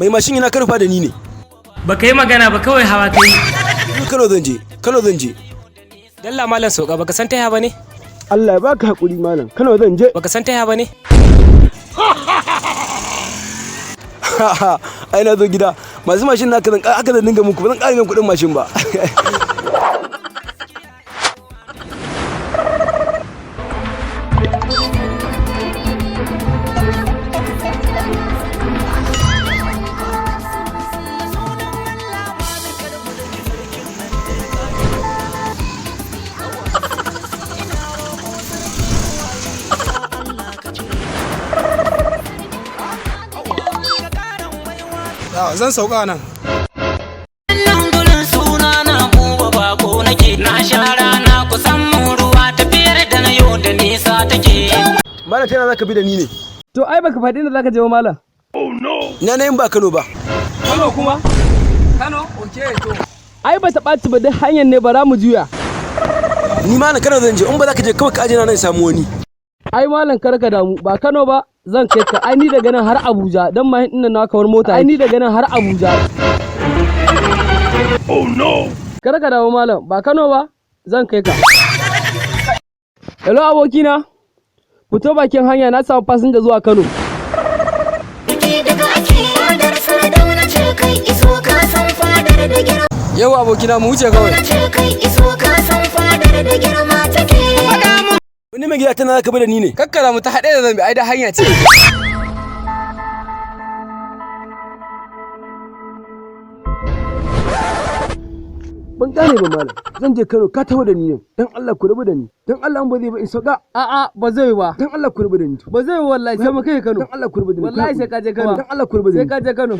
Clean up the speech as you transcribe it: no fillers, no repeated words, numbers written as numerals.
Mai mashin yana karfa da ni ne. Baka yi magana ba, kawai hawa kai. Ni Kano zan je, Kano zan je. Dalla malam sauka, baka san taya ba ne? Allah ya baka hakuri malam, Kano zan je. Baka san taya ba ne? Ai na zo gida. Masu mashin naka zan aka zan dinga muku, ba zan ƙara biyan kuɗin mashin ba. Zan sauka nan. Nan gurin suna na Buba Bako nake, na sha rana kusan mu ruwa, tafiyar da na yau da nisa take. Malam, tana zaka bi da ni ne? To ai baka faɗi inda zaka je ba malam. Ina na yin ba Kano ba. Kano kuma? Kano? Okay to. Ai bata ɓaci ba, duk hanyar ne, bara mu juya. Ni malam Kano zan je, in ba za ka je kawai ka aje na nan samu wani. Ai malam kar ka damu, ba Kano ba zan kai ka. Ai ni daga nan har Abuja dan ma ina na kawar mota. Ai ni daga nan har Abuja. Oh no. Kar ka damu malam, ba Kano ba zan kai ka. Hello abokina. Fito bakin hanya, na samu fasinja zuwa Kano. Daga ake fadar Sardauna ce kai iso ka san fadar da girma. Yau abokina mu wuce kawai. Ce kai iso ka san fadar da girma take. Wani mai gida tana zaka bi da ni ne? Kakkara mu ta haɗe da zambi, ai da hanya ce. Ban gane ba malam. Zan je Kano, ka taho da ni ne. Dan Allah ku rabu da ni. Dan Allah in ba zai ba in sauka. A'a ba zai ba. Dan Allah ku rabu da ni. Ba zai wallahi, sai mu kai Kano. Dan Allah ku rabu da ni. Wallahi sai ka je Kano. Dan Allah ku rabu da ni. Sai ka je Kano.